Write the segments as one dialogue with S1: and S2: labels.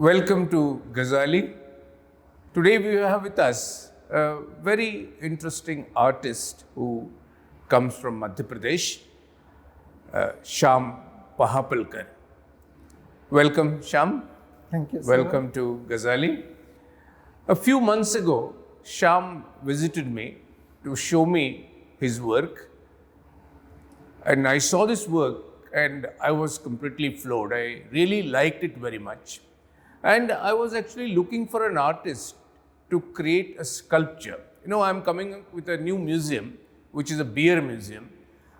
S1: Welcome to Gazaly. Today we have with us a very interesting artist who comes from Madhya Pradesh, Shyam Pahapalkar. Welcome, Shyam.
S2: Thank you, sir.
S1: Welcome to Gazaly. A few months ago, Shyam visited me to show me his work. And I saw this work and I was completely floored. I really liked it very much. And I was actually looking for an artist to create a sculpture. You know, I'm coming up with a new museum, which is a beer museum.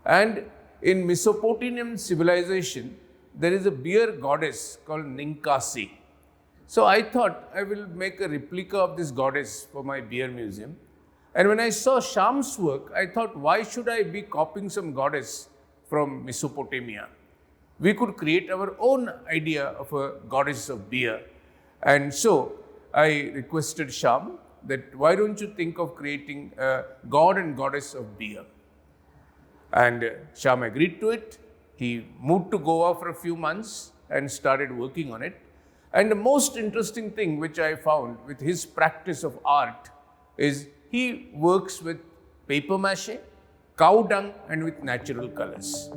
S1: And in Mesopotamian civilization, there is a beer goddess called Ninkasi. So I thought I will make a replica of this goddess for my beer museum. And when I saw Shyam's work, I thought, why should I be copying some goddess from Mesopotamia? We could create our own idea of a goddess of beer. And so I requested Shyam that why don't you think of creating a god and goddess of beer? And Shyam agreed to it. He moved to Goa for a few months and started working on it. And the most interesting thing which I found with his practice of art is he works with paper mache, cow dung, and with natural colors.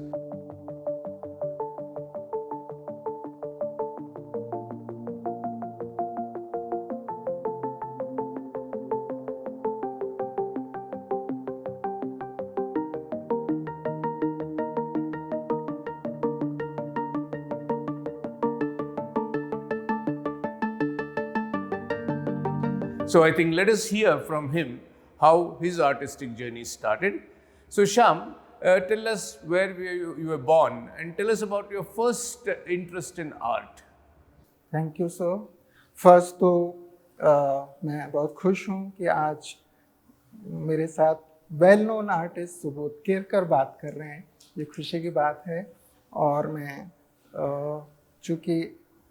S1: So I think let us hear from him how his artistic journey started. So Shyam, tell us where you were born and tell us about your first interest in art.
S2: Thank you sir. First तो मैं बहुत खुश हूँ कि आज मेरे साथ well known artist Subodh Kerkar बात कर रहे हैं। ये खुशी की बात है। और मैं चूँकि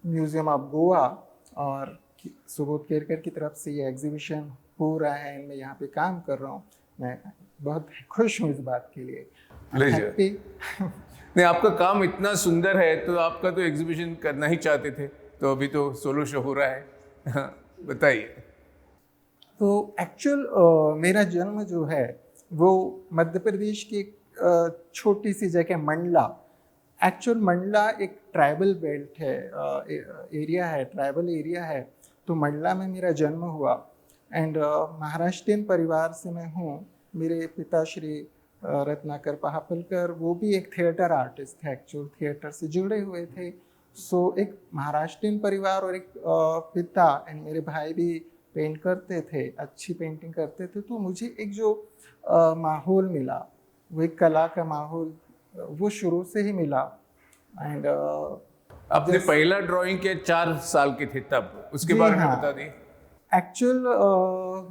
S2: म्यूज़ियम ऑफ गोवा और सुबोध केरकर की तरफ से ये एग्जीबिशन हो रहा है, मैं यहाँ पे काम कर रहा हूँ, मैं बहुत खुश हूँ इस बात के लिए।
S1: हैप्पी। नहीं, आपका काम इतना सुंदर है तो आपका तो एग्जीबिशन करना ही चाहते थे, तो अभी तो सोलो शो हो रहा है। बताइए।
S2: तो एक्चुअल मेरा जन्म जो है वो मध्य प्रदेश की एक छोटी सी जगह मंडला। एक्चुअल मंडला एक ट्राइबल बेल्ट है, एरिया है, ट्राइबल एरिया है। तो मंडला में मेरा जन्म हुआ एंड महाराष्ट्रियन परिवार से मैं हूँ। मेरे पिता श्री रत्नाकर पहापलकर, वो भी एक थिएटर आर्टिस्ट थे, एक्चुअल थिएटर से जुड़े हुए थे। सो एक महाराष्ट्रियन परिवार और एक पिता एंड मेरे भाई भी पेंट करते थे, अच्छी पेंटिंग करते थे। तो मुझे एक जो माहौल मिला वो एक कला का माहौल वो शुरू से ही मिला। एंड
S1: आपने पहला ड्राइंग के 4 साल के थे तब, उसके बारे में बता दें।
S2: एक्चुअल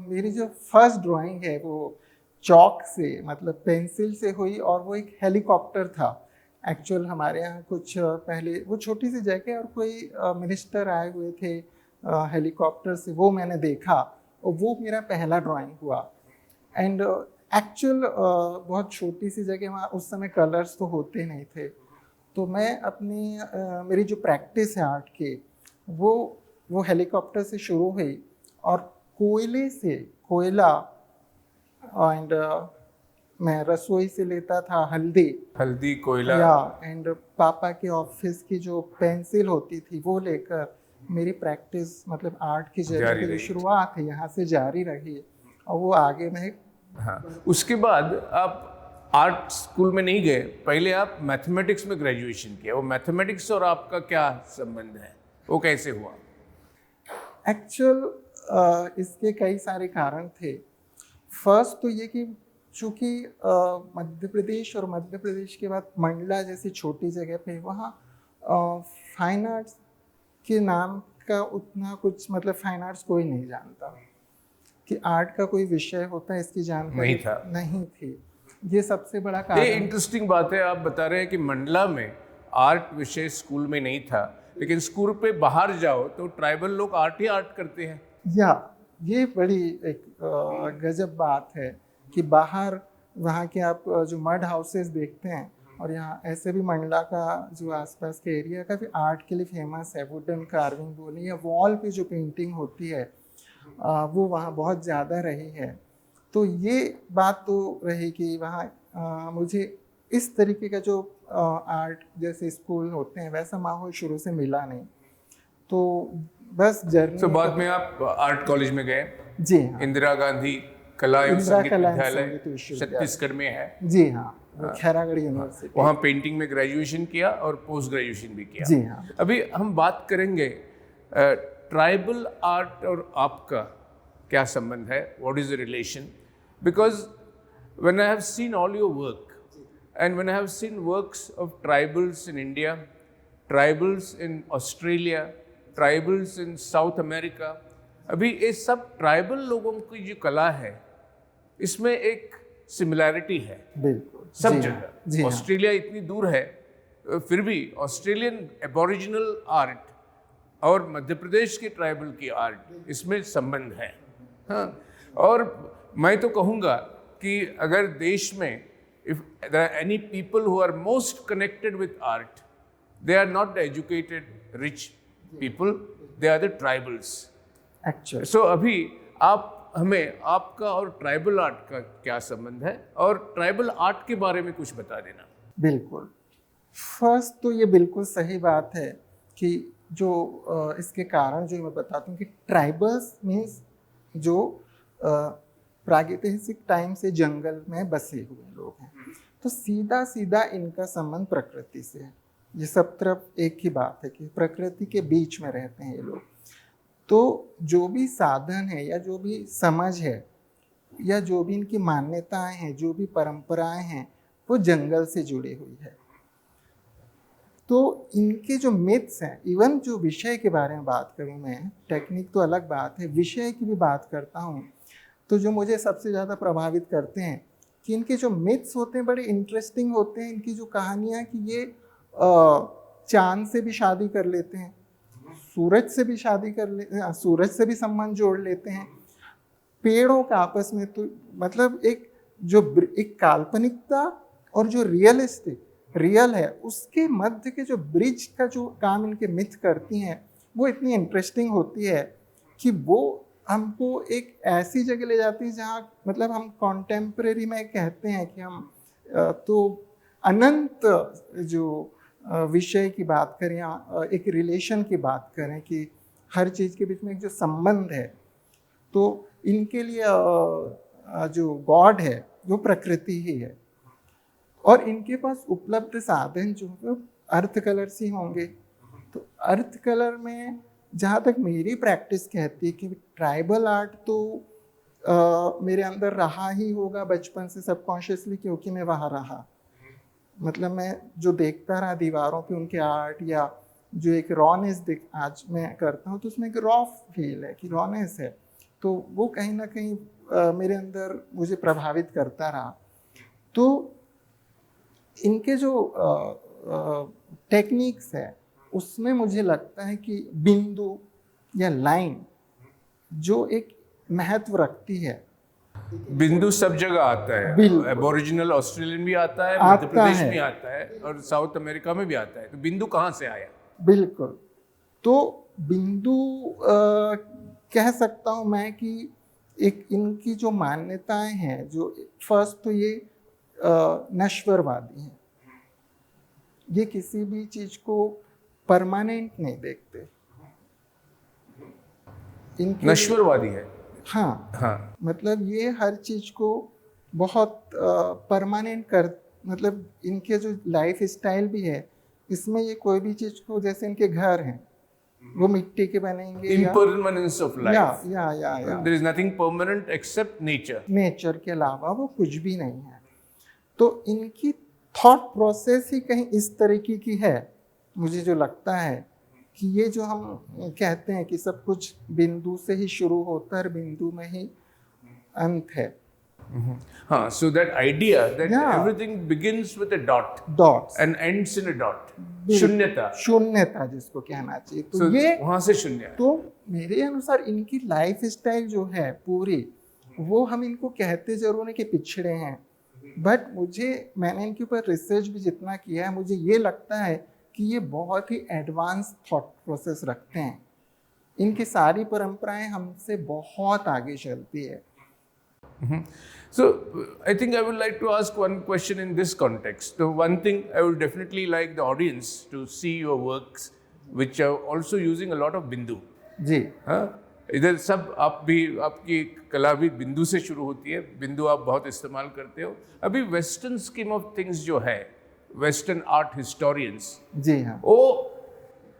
S2: मेरी जो फर्स्ट ड्राइंग है वो चौक से, मतलब पेंसिल से हुई, और वो एक हेलीकॉप्टर था। एक्चुअल हमारे यहाँ कुछ पहले वो छोटी सी जगह और कोई मिनिस्टर आए हुए थे हेलीकॉप्टर से, वो मैंने देखा और वो मेरा पहला ड्राइंग हुआ। एंड एक्चुअल बहुत छोटी सी जगह, वहाँ उस समय कलर्स तो होते नहीं थे। तो मैं अपनी मेरी जो प्रैक्टिस है आर्ट की वो हेलीकॉप्टर से शुरू हुई और कोयले से, कोयला एंड मैं रसोई से लेता था हल्दी,
S1: हल्दी कोयला
S2: या एंड पापा के ऑफिस की जो पेंसिल होती थी वो लेकर मेरी प्रैक्टिस, मतलब आर्ट की जर्नी की शुरुआत है यहाँ से जारी रही और वो आगे मैं।
S1: हाँ, उसके बाद आप आर्ट स्कूल में नहीं गए, पहले आप मैथमेटिक्स में ग्रेजुएशन किया। वो मैथमेटिक्स और आपका क्या संबंध है, वो कैसे हुआ?
S2: एक्चुअल इसके कई सारे कारण थे। फर्स्ट तो ये कि चूँकि मध्य प्रदेश और मध्य प्रदेश के बाद मंडला जैसी छोटी जगह पे वहाँ फाइन आर्ट्स के नाम का उतना कुछ, मतलब फाइन आर्ट्स कोई नहीं जानता कि आर्ट का कोई विषय होता है, इसकी जानकारी नहीं थी। ये सबसे बड़ा कारण।
S1: ये इंटरेस्टिंग बात है, आप बता रहे हैं कि मंडला में आर्ट विषय स्कूल में नहीं था, लेकिन स्कूल पे बाहर जाओ तो ट्राइबल लोग आर्ट ही आर्ट करते हैं।
S2: या ये बड़ी एक गजब बात है कि बाहर वहाँ के आप जो मड हाउसेस देखते हैं और यहाँ ऐसे भी मंडला का जो आसपास के एरिया काफ़ी आर्ट के लिए फेमस है, वुडन कार्विंग बोले या वॉल पे जो पेंटिंग होती है वो वहाँ बहुत ज़्यादा रही है। तो ये बात तो रही कि वहाँ मुझे इस तरीके का जो आर्ट जैसे स्कूल होते हैं वैसा माहौल शुरू से मिला नहीं, तो बस जर्नी।
S1: तो बाद में आप आर्ट कॉलेज में गए?
S2: जी हाँ,
S1: इंदिरा गांधी कला एवं संगीत विद्यालय छत्तीसगढ़ में है।
S2: जी हाँ, खैरागढ़ यूनिवर्सिटी।
S1: वहाँ पेंटिंग में ग्रेजुएशन किया और पोस्ट ग्रेजुएशन भी किया।
S2: जी हाँ।
S1: अभी हम बात करेंगे ट्राइबल आर्ट और आपका क्या संबंध है, what is the relation, because when I have seen all your work and when I have seen works of tribals in India, tribals in Australia, tribals in South America, अभी ये सब tribal लोगों की जो कला है इसमें एक सिमिलैरिटी है।
S2: बिल्कुल,
S1: सब जगह। ऑस्ट्रेलिया इतनी दूर है फिर भी ऑस्ट्रेलियन एबोरिजिनल आर्ट और मध्य प्रदेश के ट्राइबल की आर्ट, इसमें संबंध है। हाँ, और मैं तो कहूँगा कि अगर देश में if there are any people who are most connected with art, they are not the educated rich people, they are the tribals.
S2: Actually.
S1: So अभी आप हमें आपका और ट्राइबल आर्ट का क्या संबंध है और ट्राइबल आर्ट के बारे में कुछ बता देना।
S2: बिल्कुल, फर्स्ट तो ये बिल्कुल सही बात है कि जो इसके कारण जो मैं बताता हूँ कि ट्राइबल्स मीन्स जो प्रागैतिहासिक टाइम से जंगल में बसे हुए लोग हैं, तो सीधा सीधा इनका संबंध प्रकृति से है। ये सब तरफ एक ही बात है कि प्रकृति के बीच में रहते हैं ये लोग। तो जो भी साधन है या जो भी समझ है या जो भी इनकी मान्यताएं हैं, जो भी परंपराएं हैं, वो जंगल से जुड़ी हुई है। तो इनके जो मिथ्स हैं, इवन जो विषय के बारे में बात करूँ मैं, टेक्निक तो अलग बात है, विषय की भी बात करता हूँ, तो जो मुझे सबसे ज़्यादा प्रभावित करते हैं कि इनके जो मिथ्स होते हैं बड़े इंटरेस्टिंग होते हैं। इनकी जो कहानियाँ कि ये चांद से भी शादी कर लेते हैं, सूरज से भी शादी कर ले, सूरज से भी संबंध जोड़ लेते हैं, पेड़ों का आपस में, तो मतलब एक जो एक काल्पनिकता और जो रियलिस्टिक रियल है उसके मध्य के जो ब्रिज का जो काम इनके मिथ करती हैं वो इतनी इंटरेस्टिंग होती है कि वो हमको एक ऐसी जगह ले जाती है जहाँ मतलब हम कॉन्टेम्प्रेरी में कहते हैं कि हम तो अनंत जो विषय की बात करें या एक रिलेशन की बात करें कि हर चीज़ के बीच में एक जो संबंध है, तो इनके लिए जो गॉड है वो प्रकृति ही है और इनके पास उपलब्ध साधन जो है अर्थ कलर्स ही होंगे। तो अर्थ कलर में जहाँ तक मेरी प्रैक्टिस कहती है कि ट्राइबल आर्ट तो मेरे अंदर रहा ही होगा बचपन से सबकॉन्शियसली, क्योंकि मैं वहाँ रहा, मतलब मैं जो देखता रहा दीवारों पे उनके आर्ट या जो एक रॉनेस दिख आज मैं करता हूँ तो उसमें एक रॉ फील है कि रॉनेस है, तो वो कहीं ना कहीं मेरे अंदर मुझे प्रभावित करता रहा। तो इनके जो टेक्निक्स है उसमें मुझे लगता है कि बिंदु या लाइन जो एक महत्व रखती है,
S1: बिंदु सब जगह आता है, एबोरिजिनल ऑस्ट्रेलियन भी आता है, मध्य प्रदेश में आता है और साउथ अमेरिका में भी आता है, तो बिंदु कहाँ से आया?
S2: बिल्कुल, तो बिंदु कह सकता हूँ मैं कि एक इनकी जो मान्यताएं हैं, जो फर्स्ट तो ये नश्वरवादी हैं, ये किसी भी चीज़ को परमानेंट नहीं देखते, इनके
S1: नश्वरवादी है।
S2: हाँ हाँ, मतलब ये हर चीज़ को बहुत परमानेंट कर, मतलब इनके जो लाइफ स्टाइल भी है इसमें ये कोई भी चीज़ को, जैसे इनके घर हैं वो मिट्टी के बनेंगे,
S1: इम्परमानेंस ऑफ लाइफ,
S2: या
S1: there is nothing permanent except nature,
S2: nature K अलावा वो कुछ भी नहीं है। तो इनकी थॉट प्रोसेस ही कहीं इस तरीके की है, मुझे जो लगता है कि ये जो हम कहते हैं कि सब कुछ बिंदु से ही शुरू होता है, बिंदु में ही अंत है।
S1: हाँ, so that idea that everything begins with a dot,
S2: dots
S1: and ends in a dot, शून्यता,
S2: शून्यता जिसको कहना चाहिए, तो so, ये
S1: वहाँ से शून्य है।
S2: तो मेरे अनुसार इनकी लाइफ स्टाइल जो है पूरी, वो हम इनको कहते जरूर हैं कि पिछड़े हैं, बट मुझे, मैंने इनके ऊपर रिसर्च भी जितना किया है, मुझे ये लगता है कि ये बहुत ही एडवांस थॉट प्रोसेस रखते हैं। इनकी सारी परंपराएं हमसे बहुत आगे चलती है।
S1: So I think I would like to ask one question in this context. The one thing I would definitely like the audience to see your works, which are also using a lot of bindu.
S2: जी।
S1: हाँ, इधर सब आप भी, आपकी कला भी बिंदु से शुरू होती है, बिंदु आप बहुत इस्तेमाल करते हो। अभी वेस्टर्न स्कीम ऑफ थिंग्स जो है, वेस्टर्न आर्ट हिस्टोरियंस,
S2: जी हाँ,
S1: वो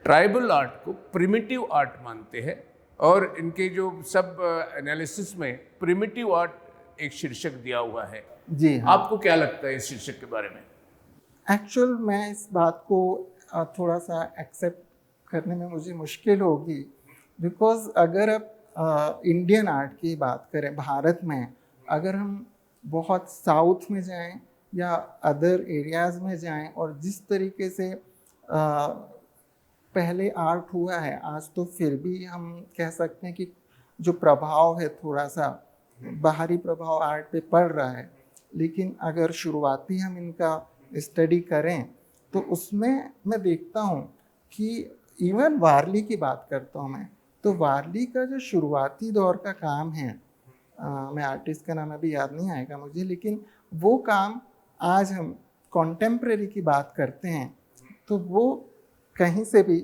S1: ट्राइबल आर्ट को प्रिमिटिव आर्ट मानते हैं और इनके जो सब एनालिसिस में प्रिमिटिव आर्ट एक शीर्षक दिया हुआ है।
S2: जी हाँ।
S1: आपको क्या लगता है इस शीर्षक के बारे में?
S2: एक्चुअल मैं इस बात को थोड़ा सा एक्सेप्ट करने में मुझे मुश्किल होगी, because अगर आप इंडियन आर्ट की बात करें, भारत में अगर हम बहुत साउथ में जाएं या अदर एरियाज़ में जाएं, और जिस तरीके से पहले आर्ट हुआ है, आज तो फिर भी हम कह सकते हैं कि जो प्रभाव है थोड़ा सा बाहरी प्रभाव आर्ट पे पड़ रहा है, लेकिन अगर शुरुआती हम इनका स्टडी करें तो उसमें मैं देखता हूँ कि इवन वारली की बात करता हूँ मैं, तो वारली का जो शुरुआती दौर का काम है, मैं आर्टिस्ट का नाम अभी याद नहीं आएगा मुझे, लेकिन वो काम आज हम कॉन्टेम्प्रेरी की बात करते हैं तो वो कहीं से भी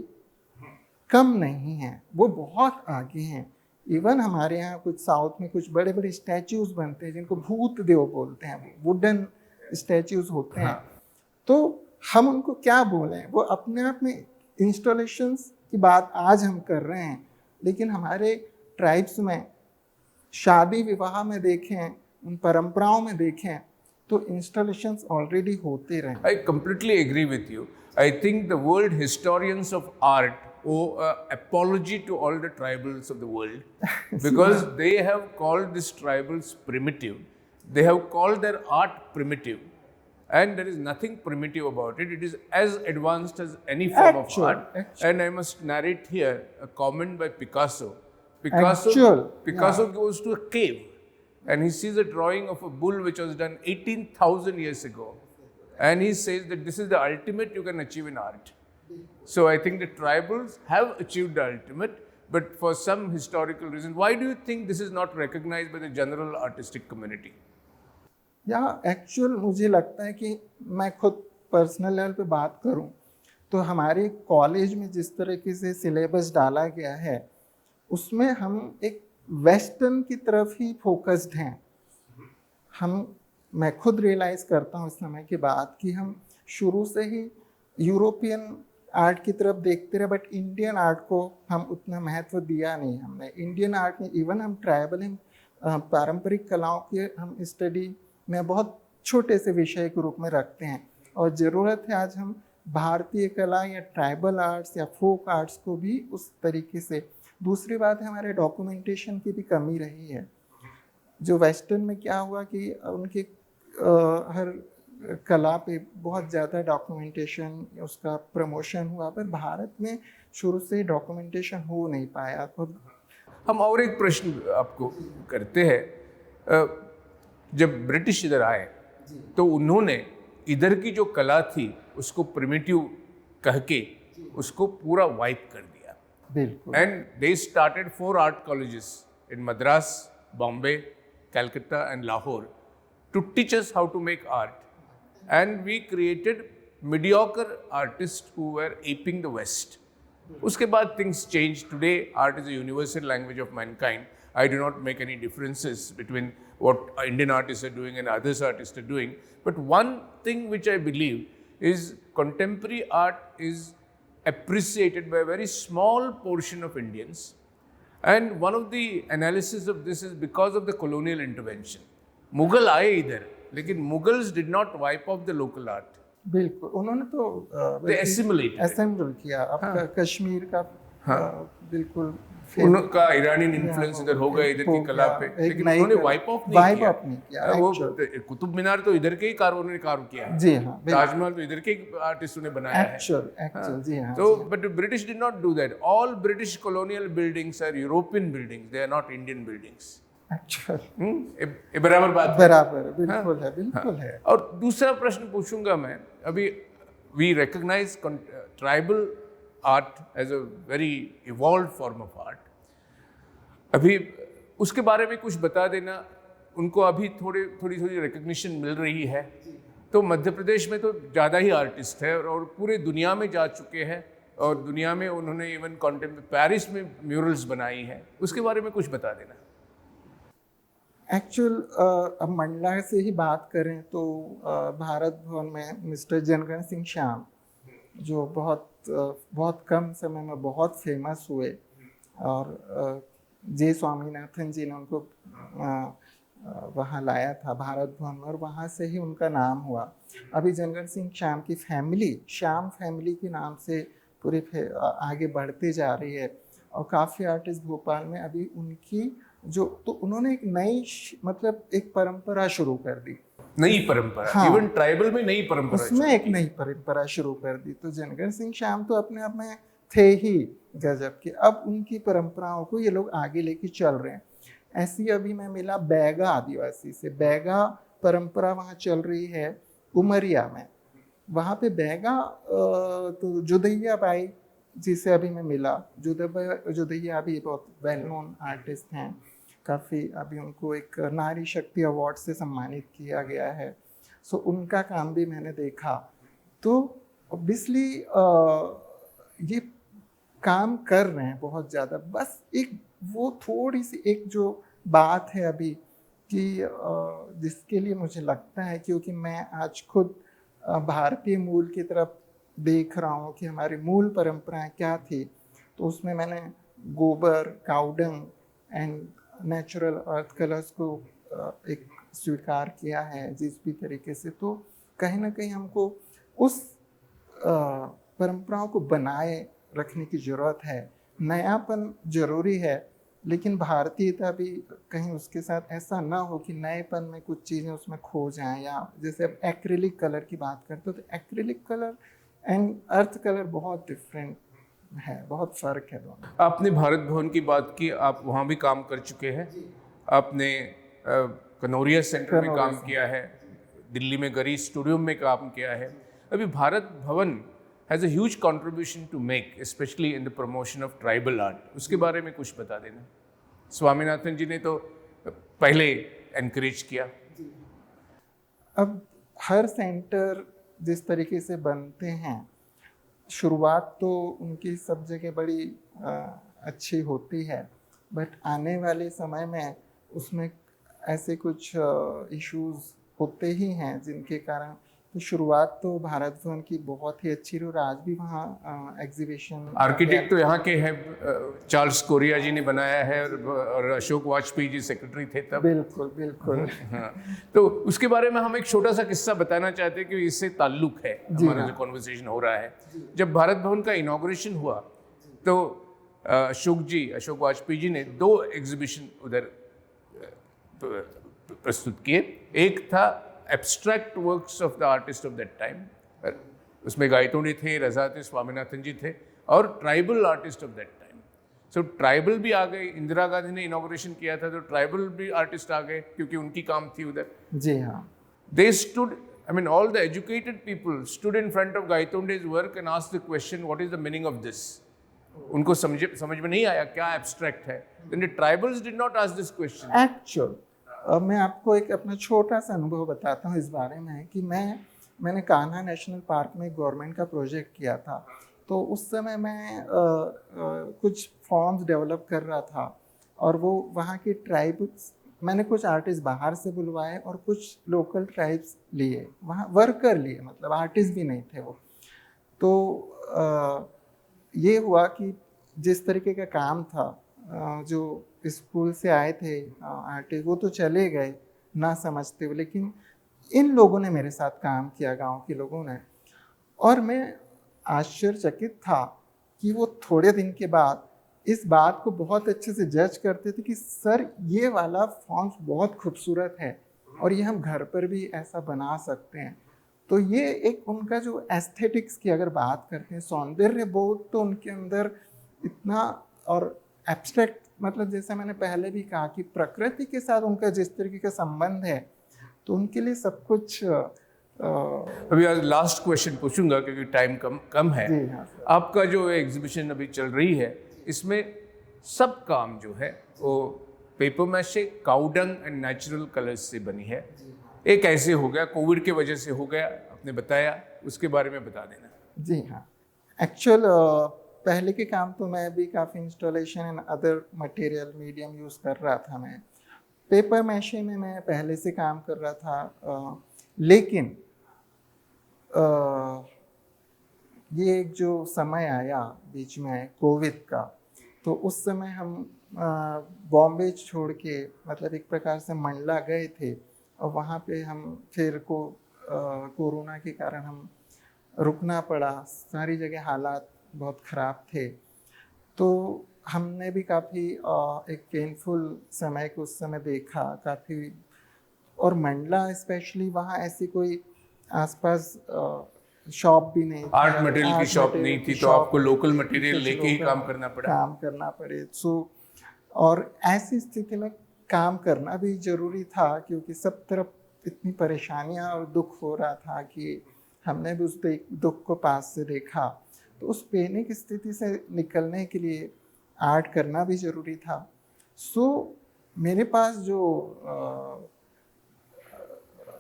S2: कम नहीं है, वो बहुत आगे हैं। इवन हमारे यहाँ कुछ साउथ में कुछ बड़े बड़े स्टैचूज़ बनते हैं जिनको भूत देव बोलते हैं, वुडन स्टैचूज़ होते हैं। तो हम उनको क्या बोलें, वो अपने आप में इंस्टॉलेशंस की बात आज हम कर रहे हैं, लेकिन हमारे ट्राइब्स में शादी विवाह में देखें, उन परंपराओं में देखें तो इंस्टॉलेशंस ऑलरेडी होते रहे।
S1: I completely agree with you. I think the world historians of art owe apology to all the tribals of the world because they have called these tribals primitive. They have called their art primitive, and there is nothing primitive about it. It is as advanced as any form of art. And I must narrate here a comment by Picasso. Picasso goes to a cave and he sees a drawing of a bull which was done 18,000 years ago. And he says that this is the ultimate you can achieve in art. So I think the tribals have achieved the ultimate, but for some historical reason, why do you think this is not recognized by the general artistic community?
S2: या actual मुझे लगता है कि मैं खुद personal level pay बात करूं तो हमारे college में जिस तरीके से सिलेबस डाला गया है उसमें हम एक वेस्टर्न की तरफ ही फोकस्ड हैं। हम, मैं खुद रियलाइज़ करता हूँ इस समय के बाद कि हम शुरू से ही यूरोपियन आर्ट की तरफ देखते रहे, बट इंडियन आर्ट को हम उतना महत्व दिया नहीं हमने। इंडियन आर्ट में इवन हम ट्राइबल पारंपरिक कलाओं के हम स्टडी में बहुत छोटे से विषय के रूप में रखते हैं, और ज़रूरत है आज हम भारतीय कला या ट्राइबल आर्ट्स या फोक आर्ट्स को भी उस तरीके से। दूसरी बात है हमारे डॉक्यूमेंटेशन की भी कमी रही है। जो वेस्टर्न में क्या हुआ कि उनके हर कला पे बहुत ज़्यादा डॉक्यूमेंटेशन, उसका प्रमोशन हुआ, पर भारत में शुरू से डॉक्यूमेंटेशन हो नहीं पाया। तो
S1: हम और एक प्रश्न आपको करते हैं। जब ब्रिटिश इधर आए तो उन्होंने इधर की जो कला थी उसको प्रिमिटिव कह के उसको पूरा वाइप कर दिया।
S2: बिल्कुल।
S1: And they started 4 art colleges in Madras, Bombay, Calcutta and Lahore to teach us how to make art, and we created mediocre artists who were aping the West. उसके बाद things changed. Today art is a universal language of mankind. I do not make any differences between what Indian artists are doing and others artists are doing. But one thing which I believe is contemporary art is appreciated by a very small portion of Indians. And one of the analysis of this is because of the colonial intervention. Mughal आए इधर, लेकिन Mughals did not wipe off the local art.
S2: बिल्कुल, उन्होंने तो
S1: they assimilated,
S2: assemble किया। आपका कश्मीर का बिल्कुल
S1: उनका ईरानियन इन्फ्लुएंस इधर हो गया, इधर की कला पे, लेकिन उन्होंने वाइप ऑफ नहीं किया। वो कुतुब मीनार तो इधर के ही उन्होंने कार्व किया है।
S2: जी हाँ,
S1: ताजमहल तो इधर के आर्टिस्टों ने बनाया है।
S2: एक्चुअल जी हाँ।
S1: तो but British did not do that. All British colonial buildings are European buildings, they are not Indian buildings.
S2: Actual
S1: ये बराबर बात,
S2: बराबर बिल्कुल है, बिल्कुल है।
S1: और दूसरा प्रश्न पूछूंगा मैं अभी, we recognise tribal art as a very evolve form of art. अभी उसके बारे में कुछ बता देना। उनको अभी थोड़ी थोड़ी थोड़ी रिकग्निशन मिल रही है, तो मध्य प्रदेश में तो ज़्यादा ही आर्टिस्ट है और पूरे दुनिया में जा चुके हैं, और दुनिया में उन्होंने इवन कॉन्टेम्पोरेरी पेरिस में म्यूरल्स बनाई है, उसके बारे में कुछ बता देना।
S2: एक्चुअल अब मंडला से ही बात करें तो भारत भवन में मिस्टर जनगण सिंह श्याम, जो बहुत बहुत कम समय में बहुत फेमस हुए, और जे स्वामीनाथन जी ने उनको वहाँ लाया था भारत भवन में, और वहाँ से ही उनका नाम हुआ। अभी जनगण सिंह श्याम की फैमिली श्याम फैमिली के नाम से पूरे आगे बढ़ते जा रही है, और काफ़ी आर्टिस्ट भोपाल में अभी उनकी जो, तो उन्होंने एक नई मतलब एक परंपरा शुरू कर दी,
S1: नई परंपरा। हाँ, इवन ट्राइबल में नई परंपरा,
S2: उसमें एक नई परंपरा शुरू कर दी। तो जनगण सिंह श्याम तो अपने आप में थे ही गजब के, अब उनकी परंपराओं को ये लोग आगे लेके चल रहे हैं। ऐसी अभी मैं मिला बैगा आदिवासी से, बैगा परंपरा वहाँ चल रही है उमरिया में, वहाँ पे बैगा तो जुदैया बाई जिसे अभी मैं मिला, जुदैया भी बहुत वेल नोन आर्टिस्ट हैं, काफ़ी अभी उनको एक नारी शक्ति अवार्ड से सम्मानित किया गया है। सो उनका काम भी मैंने देखा। तो ऑब्वियसली ये काम कर रहे हैं बहुत ज़्यादा। बस एक वो थोड़ी सी एक जो बात है अभी कि जिसके लिए मुझे लगता है, क्योंकि मैं आज खुद भारतीय मूल की तरफ देख रहा हूँ कि हमारी मूल परंपराएं क्या थी, तो उसमें मैंने गोबर, cow dung and natural earth colours को एक स्वीकार किया है जिस भी तरीके से। तो कहीं ना कहीं हमको उस परंपराओं को बनाए रखने की ज़रूरत है। नयापन ज़रूरी है, लेकिन भारतीयता भी कहीं उसके साथ ऐसा ना हो कि नएपन में कुछ चीज़ें उसमें खो जाएं। या जैसे अब एक्रिलिक कलर की बात करते हो तो acrylic colour and earth colour बहुत डिफरेंट है, बहुत फ़र्क है दोनों।
S1: आपने भारत भवन की बात की, आप वहाँ भी काम कर चुके हैं, आपने कनोरिया सेंटर में काम किया है, दिल्ली में गरी स्टूडियो में काम किया है। अभी Bharat Bhavan has a huge contribution to make, especially in the promotion of tribal art. उसके बारे में कुछ बता देना। स्वामीनाथन जी ने तो पहले एनकरेज किया।
S2: अब हर सेंटर जिस तरीके से बनते हैं, शुरुआत तो उनकी सब जगह बड़ी अच्छी होती है, बट आने वाले समय में उसमें ऐसे कुछ इश्यूज होते ही हैं जिनके कारण, तो शुरुआत तो भारत भवन की बहुत ही अच्छी रही और आज भी वहाँ एग्जीबिशन।
S1: आर्किटेक्ट तो यहाँ के हैं, चार्ल्स कोरिया जी ने बनाया है और अशोक वाजपेयी जी सेक्रेटरी थे तब।
S2: बिल्कुल बिल्कुल।
S1: हाँ, तो उसके बारे में हम एक छोटा सा किस्सा बताना चाहते हैं कि इससे ताल्लुक है हमारा जो कॉन्वर्सेशन हो रहा है। जब भारत भवन का इनाग्रेशन हुआ तो अशोक वाजपेयी जी ने 2 एग्जीबिशन उधर प्रस्तुत किए। एक था abstract works of the artist of that time, उसमें गायतोंडे थे, रजा थे, स्वामीनाथन जी थे, और tribal artist of that time. So tribal भी आ गए, इंदिरा गांधी ने इनाग्रेशन किया था तो ट्राइबल भी आर्टिस्ट आ गए क्योंकि उनकी काम थी उधर।
S2: जी हाँ।
S1: They stood, I mean all the educated people stood in front of Gaitonde's work and asked the question, what is the meaning of this? उनको समझ में नहीं आया क्या एब्स्ट्रैक्ट है। Then the tribals did not ask this question.
S2: Actual मैं आपको एक अपना छोटा सा अनुभव बताता हूँ इस बारे में कि मैंने कान्हा नेशनल पार्क में गवर्नमेंट का प्रोजेक्ट किया था। तो उस समय मैं कुछ फॉर्म्स डेवलप कर रहा था और वो वहाँ के ट्राइब्स, मैंने कुछ आर्टिस्ट बाहर से बुलवाए और कुछ लोकल ट्राइब्स लिए, वहाँ वर्कर लिए, मतलब आर्टिस्ट भी नहीं थे वो। तो ये हुआ कि जिस तरीके का काम था, जो स्कूल से आए थे आर्टिस्ट वो तो चले गए ना समझते हुए, लेकिन इन लोगों ने मेरे साथ काम किया, गांव के लोगों ने, और मैं आश्चर्यचकित था कि वो थोड़े दिन के बाद इस बात को बहुत अच्छे से जज करते थे कि सर ये वाला फॉर्म्स बहुत खूबसूरत है और ये हम घर पर भी ऐसा बना सकते हैं। तो ये एक उनका जो एस्थेटिक्स की अगर बात करते हैं, सौंदर्य बोध तो उनके अंदर इतना, और एब्स्ट्रैक्ट मतलब जैसा मैंने पहले भी कहा कि प्रकृति के साथ उनका जिस तरीके का संबंध है, तो उनके लिए सब कुछ
S1: अभी आज लास्ट क्वेश्चन पूछूंगा क्योंकि टाइम कम कम है।
S2: जी हाँ सर।
S1: आपका जो एग्जीबिशन अभी चल रही है, इसमें सब काम जो है वो paper mache, cow dung and natural colours से बनी है। एक ऐसे हो गया, कोविड के वजह से हो गया, आपने बताया, उसके बारे में बता देना।
S2: जी हाँ, एक्चुअल पहले के काम तो मैं भी काफ़ी installation and other material medium use कर रहा था। मैं पेपर मैशे में मैं पहले से काम कर रहा था, लेकिन ये एक जो समय आया बीच में कोविड का, तो उस समय हम बॉम्बे छोड़ के मतलब एक प्रकार से मंडला गए थे, और वहाँ पे हम फिर कोरोना के कारण हम रुकना पड़ा। सारी जगह हालात बहुत ख़राब थे, तो हमने भी काफ़ी एक पेनफुल समय को उस समय देखा काफ़ी। और मंडला स्पेशली वहाँ ऐसी कोई आसपास शॉप भी नहीं,
S1: आर्ट मटेरियल की शॉप नहीं थी, तो आपको लोकल मटेरियल लेके ही काम करना पड़ा,
S2: काम करना पड़े। सो और ऐसी स्थिति में काम करना भी ज़रूरी था, क्योंकि सब तरफ इतनी परेशानियाँ और दुख हो रहा था कि हमने भी उस दुख को पास से देखा। तो उस पैनिक स्थिति से निकलने के लिए आर्ट करना भी ज़रूरी था। सो मेरे पास जो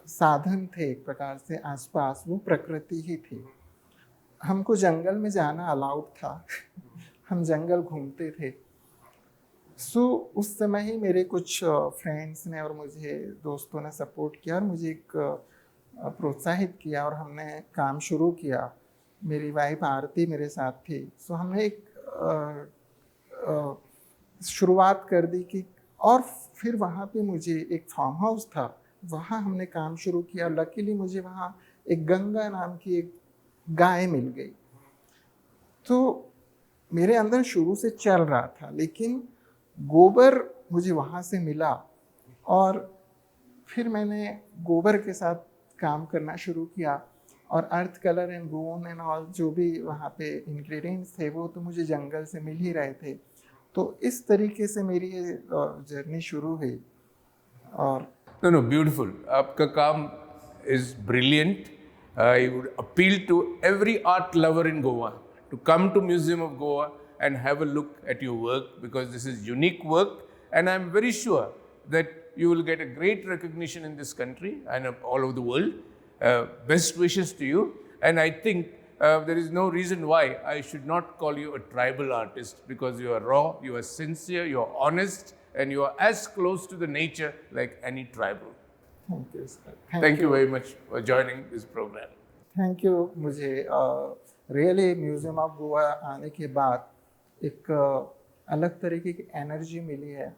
S2: साधन थे एक प्रकार से आसपास, वो प्रकृति ही थी। हमको जंगल में जाना अलाउड था, हम जंगल घूमते थे। सो उस समय ही मेरे कुछ फ्रेंड्स ने और मुझे दोस्तों ने सपोर्ट किया और मुझे एक प्रोत्साहित किया और हमने काम शुरू किया। मेरी वाइफ आरती मेरे साथ थी। सो हमने एक शुरुआत कर दी कि, और फिर वहाँ पे मुझे एक फार्म हाउस था, वहाँ हमने काम शुरू किया। लकीली मुझे वहाँ एक गंगा नाम की एक गाय मिल गई। तो मेरे अंदर शुरू से चल रहा था, लेकिन गोबर मुझे वहाँ से मिला और फिर मैंने गोबर के साथ काम करना शुरू किया। और earth colour and bone and all जो भी वहाँ पे इंग्रेडिएंट्स थे वो तो मुझे जंगल से मिल ही रहे थे। तो इस तरीके से मेरी ये जर्नी शुरू हुई। और
S1: नो नो ब्यूटीफुल, आपका काम is brilliant. I would appeal to every art lover in Goa to come to Museum of Goa and have a look at your work, because this is unique work and I am very sure that you will get a great recognition in this country and all over the world. Best wishes to you, and I think there is no reason why I should not call you a tribal artist, because you are raw, you are sincere, you are honest, and you are as close to the nature like any tribal.
S2: Thank you, sir.
S1: Thank you very much for joining this program.
S2: Thank you. मुझे really Museum of Goa आने K बाद एक अलग तरीके की energy Mili है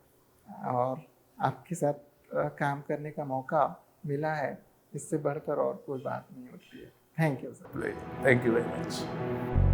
S2: और आपके साथ काम करने का मौका मिला है, इससे बढ़कर और कोई बात नहीं होती है। Thank you sir.
S1: Thank you very much.